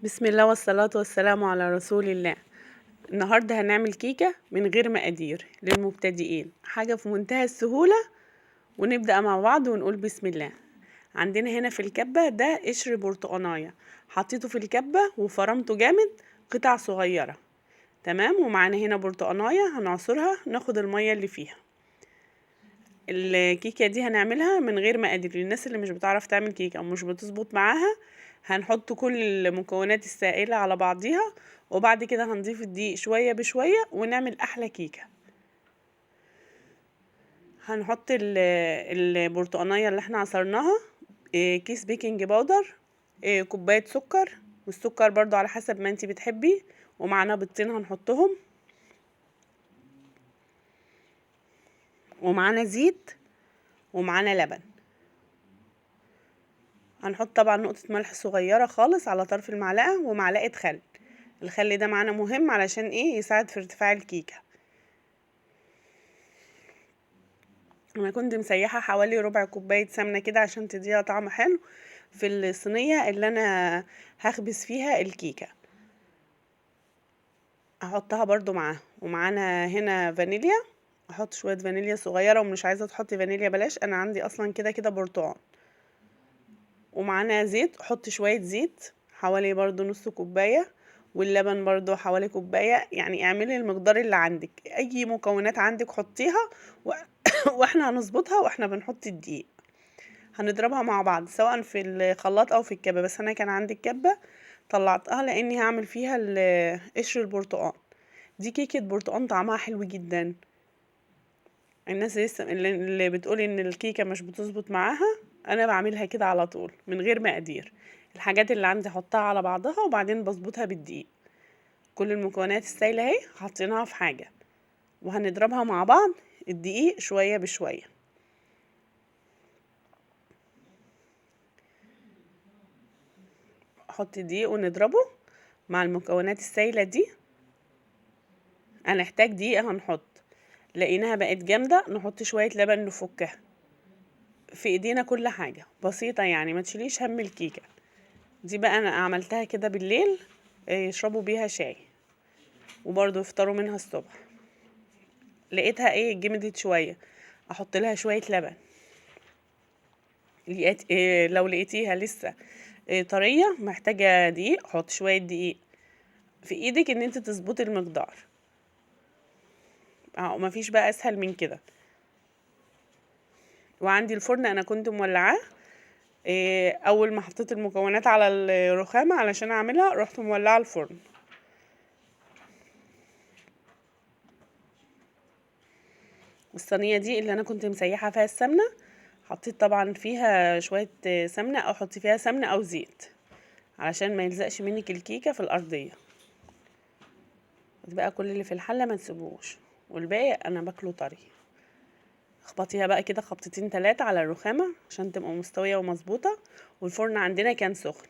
بسم الله والصلاة والسلام على رسول الله. النهاردة هنعمل كيكة من غير مقادير للمبتدئين، حاجة في منتهى السهولة. ونبدأ مع بعض ونقول بسم الله. عندنا هنا في الكبة ده قشر برتقانية، حطيته في الكبة وفرمته جامد قطع صغيرة، تمام. ومعانا هنا برتقانية هنعصرها ناخد المية اللي فيها. الكيكة دي هنعملها من غير مقادير للناس اللي مش بتعرف تعمل كيكة او مش بتظبط معاها. هنحط كل المكونات السائلة على بعضيها، وبعد كده هنضيف الدقيق شوية بشوية ونعمل احلى كيكة. هنحط البرتقانية اللي احنا عصرناها، كيس baking powder، كوباية سكر، والسكر برضو على حسب ما انتي بتحبي، ومعانا بيضتين هنحطهم، ومعانا زيت، ومعانا لبن. هنحط طبعا نقطة ملح صغيرة خالص على طرف المعلقة، ومعلقة خل. الخل ده معانا مهم علشان ايه؟ يساعد في ارتفاع الكيكة. انا كنت مسيحة حوالي ربع كوباية سمنة كده عشان تديها طعم حلو في الصينية اللي انا هخبز فيها الكيكة، هحطها برضو معاها. ومعانا هنا فانيليا، احط شوية فانيليا صغيرة، ومش عايزة تحطي فانيليا بلاش، انا عندي اصلا كده كده برتقان. ومعانا زيت، حط شوية زيت حوالي برضو نص كوباية، واللبن برضو حوالي كوباية. يعني اعملي المقدار اللي عندك، اي مكونات عندك حطيها واحنا هنظبطها واحنا بنحط الدقيق. هنضربها مع بعض سواء في الخلاط او في الكبة، بس انا كان عندي الكبة طلعتها لاني هعمل فيها قشر البرتقان. دي كيكة برتقان طعمها حلو جدا. الناس لسه اللي بتقولي ان الكيكة مش بتظبط معاها، انا بعملها كده على طول من غير مقادير. الحاجات اللي عندي احطها على بعضها وبعدين بظبطها بالدقيق. كل المكونات السايله اهي حاطينها في حاجه، وهنضربها مع بعض الدقيق شويه بشويه. احط الدقيق ونضربه مع المكونات السايله دي. هنحتاج دقيق هنحط، لقيناها بقت جامده نحط شويه لبن نفكها في ايدينا. كل حاجه بسيطه يعني، ما تشيليش هم الكيكه دي. بقى انا عملتها كده بالليل، يشربوا بيها شاي وبرضو يفطروا منها الصبح. لقيتها ايه جمدت شويه، احط لها شويه لبن. لقيت إيه، لو لقيتيها لسه إيه طريه محتاجه دقيق، حط شويه دقيق. في ايدك ان انت تظبطي المقدار، مفيش بقى اسهل من كده. وعندي الفرن انا كنت مولعاه، اول ما حطيت المكونات على الرخامه علشان اعملها رحت مولعه الفرن. الصينيه دي اللي انا كنت مسيحه فيها السمنه، حطيت طبعا فيها شويه سمنه، او حطي فيها سمنه او زيت علشان ما يلزقش منك الكيكه في الارضيه. بقى كل اللي في الحله ما تسيبوش، والباقي انا باكله طري. اخبطيها بقى كده خبطتين 3 على الرخامه عشان تبقى مستويه ومظبوطه. والفرن عندنا كان سخن،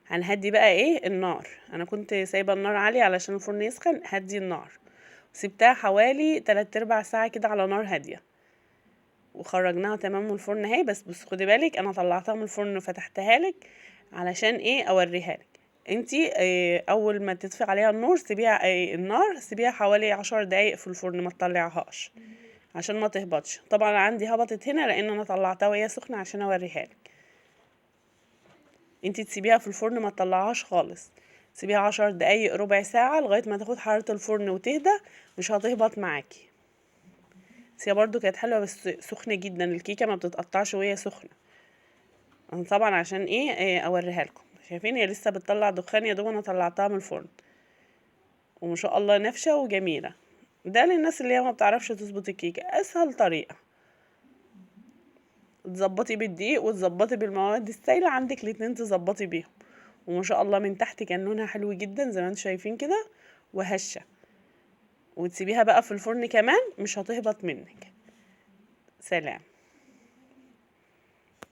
هنهدي بقى ايه النار. انا كنت سايبه النار عاليه علشان الفرن يسخن، هدي النار. سبتها حوالي 3/4 ساعه كده على نار هاديه، وخرجناها تمام من الفرن اهي. بس خدي بالك انا طلعتها من الفرن وفتحتها لك علشان ايه؟ اوريها لك. انتي اول ما تطفي عليها النور سيبيها، النار سيبيها حوالي 10 دقايق في الفرن، ما تطلعهاش عشان ما تهبطش. طبعا عندي هبطت هنا لان انا طلعتها وهي سخنه عشان اوريها لك. انتي تسيبيها في الفرن ما تطلعهاش خالص، سيبيها 10 دقايق ربع ساعه لغايه ما تاخد حراره الفرن وتهدى، مش هتهبط معاكي. بس هي برضو كانت حلوه بس سخنه جدا، الكيكه ما بتتقطعش وهي سخنه. انا طبعا عشان ايه اوريها لكم. شايفين هي لسه بتطلع دخان، يا دوب انا طلعتها من الفرن، وما شاء الله نافشه وجميله. ده للناس اللي هي ما بتعرفش تظبط الكيكه، اسهل طريقه تظبطي بالدقيق وتظبطي بالمواد السايله، عندك الاتنين تظبطي بيهم. وما شاء الله من تحت كان لونها حلو جدا زي ما انتم شايفين كده وهشه. وتسيبيها بقى في الفرن كمان مش هتهبط منك. سلام.